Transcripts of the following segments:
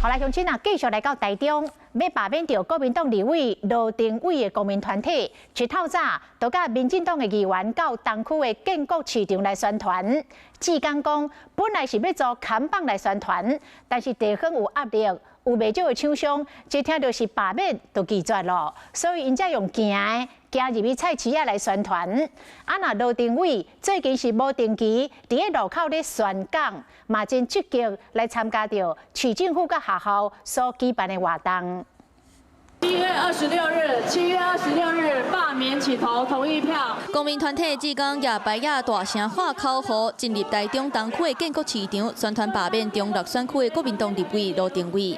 好來，鄉親啊，繼續來到台中，欲罷免著國民黨立委羅庭偉的公民團體，一透早就佮民進黨的議員到東區的建國市場來宣傳。志剛講，本來是欲做看板來宣傳，但是地方有壓力，有袂少的廠商，一聽著是罷免就拒絕咯，所以𪜶才用行的行入去菜市仔來宣傳。啊，若羅庭偉最近是無定期佇咧路口咧宣講，嘛真積極來參加著市政府佮學校所舉辦的活動。7月26日，7月26日罷免請投同意票。公民團體志剛舉牌仔大聲喊口號，進入台中東區的建國市場，宣傳罷免中壢選區的國民黨立委羅庭偉。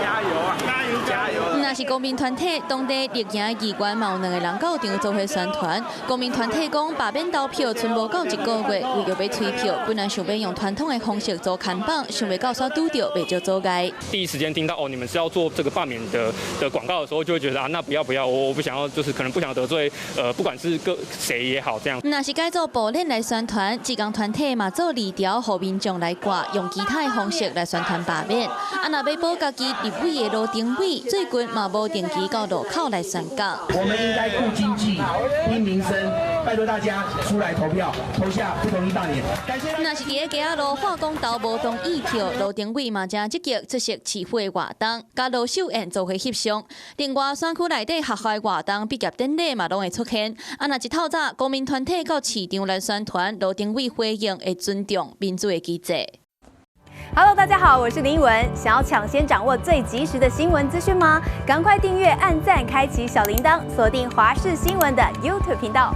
加油啊！加油加油！若是公民團體當地綠營議員嘛有兩个人到場做伙宣傳。公民團體講罷免投票賰無夠一個月，為著欲催票，本來想欲用傳統的方式做看板，想袂到煞拄著袂少阻礙。第一時間聽到哦，你們是要做這個罷免的廣告的時候，就會覺得啊，那不要不要，我不想要，就是可能不想得罪，不管是個誰也好，這樣。若是改做布鏈來宣傳，志工團體嘛做字條，予民眾來掛，用其他的方式來宣傳罷免。啊，若欲保家己立委的羅庭偉，最近嘛無定期到路口來宣講。我們應該顧經濟、拼民生，拜託大家出來投票，投下不同意罷免。若是佇咧街仔路喊講投無同意票，羅庭偉嘛誠積極出席市府的活動，佮羅秀燕做伙翕相。另外，選區內底學校的活動、畢業典禮嘛攏會出現。啊，若一透早，公民團體到市場來宣傳，羅庭偉回應會尊重民主的機制。 Hello，大家好，我是林文。想要搶先掌握最及時的新聞資訊嗎？趕快訂閱、按讚、開啟小鈴鐺，鎖定華視新聞的 YouTube 頻道。